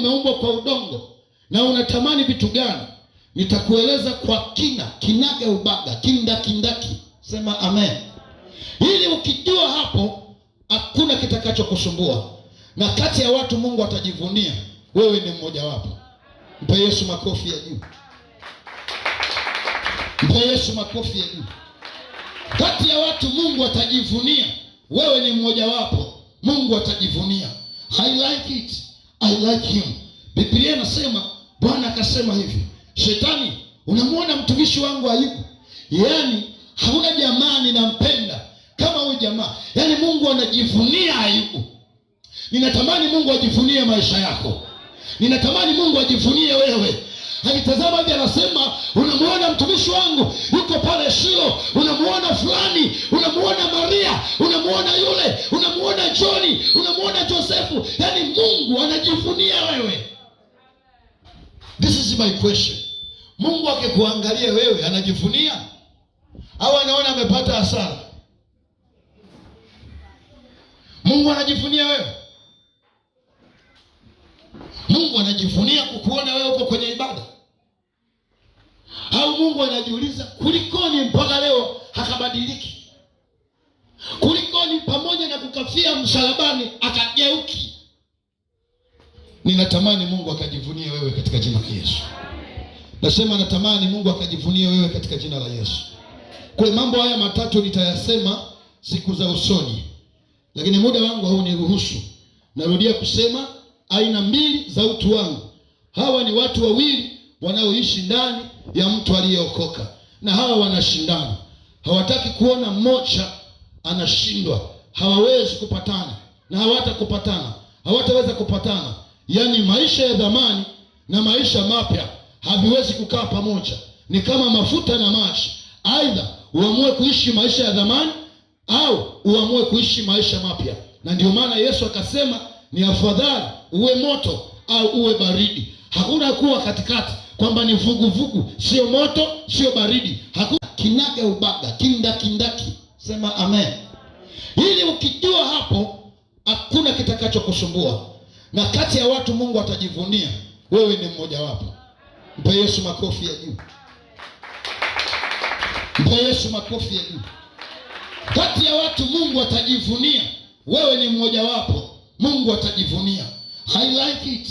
Umeumbwa kwa udongo na unatamani vitu gani? Nitakueleza kwa kina, kinaga ubaga, kindakindaki. Sema amen. Ili ukijua hapo, hakuna kitakachokusumbua, na kati ya watu Mungu atajivunia wewe ni mmojawapo. Mpe Yesu makofi ya juu. Mpe Yesu makofi ya juu. Kati ya watu Mungu atajivunia wewe ni mmojawapo. Mungu atajivunia. I like it. I like him. Biblia inasema Bwana akasema hivi, Shetani, unamwona mtumishi wangu Ayubu? Yaani hauna jamaa ninampenda kama huyu jamaa. Yaani Mungu anajivunia Ayubu. Ninatamani Mungu ajivunie maisha yako. Ninatamani Mungu ajivunie wewe. Akitazama hivi anasema, unamuona mtumishi wangu yuko pale Shilo, unamuona fulani, unamuona Maria, unamuona yule, unamuona Johni, unamuona Josefu. Yaani Mungu anajivunia wewe. This is my question. Mungu akikuangalia wewe anajivunia au anaona amepata hasara? Mungu anajivunia wewe? Mungu anajivunia kukuona wewe uko kwenye ibada? Au Mungu anajiuliza kulikoni mpaka leo hakabadiliki? Kulikoni pamoja na kukafia msalabani akageuki? Ninatamani Mungu akajivunie wewe katika jina la Yesu. Nasema natamani Mungu akajivunie wewe katika jina la Yesu. Kwa mambo haya matatu nitayasema siku za usoni, lakini muda wangu hauniruhusu. Narudia kusema aina mbili za utu wangu. Hawa ni watu wawili wanaoishi ndani ya mtu aliyeokoka, na hawa wanashindana, hawataki kuona mmoja anashindwa. Hawawezi kupatana na hawatakupatana, hawataweza kupatana. Yaani maisha ya dhamani na maisha mapya haviwezi kukaa pamoja, ni kama mafuta na maji. Aidha uamue kuishi maisha ya dhamani au uamue kuishi maisha mapya. Na ndio maana Yesu akasema ni afadhali uwe moto au uwe baridi. Hakuna kuwa katikati kwamba ni vuguvugu, sio moto sio baridi. Hakuna kinaga ubaga, kindakindaki. Sema amen. Ili ukijua hapo, hakuna kitakachokusumbua, na kati ya watu Mungu atajivunia wewe ni mmojawapo. Mpe Yesu makofi ya juu. Mpe Yesu makofi ya juu. Kati ya watu Mungu atajivunia wewe ni mmojawapo. Mungu atajivunia. I like it.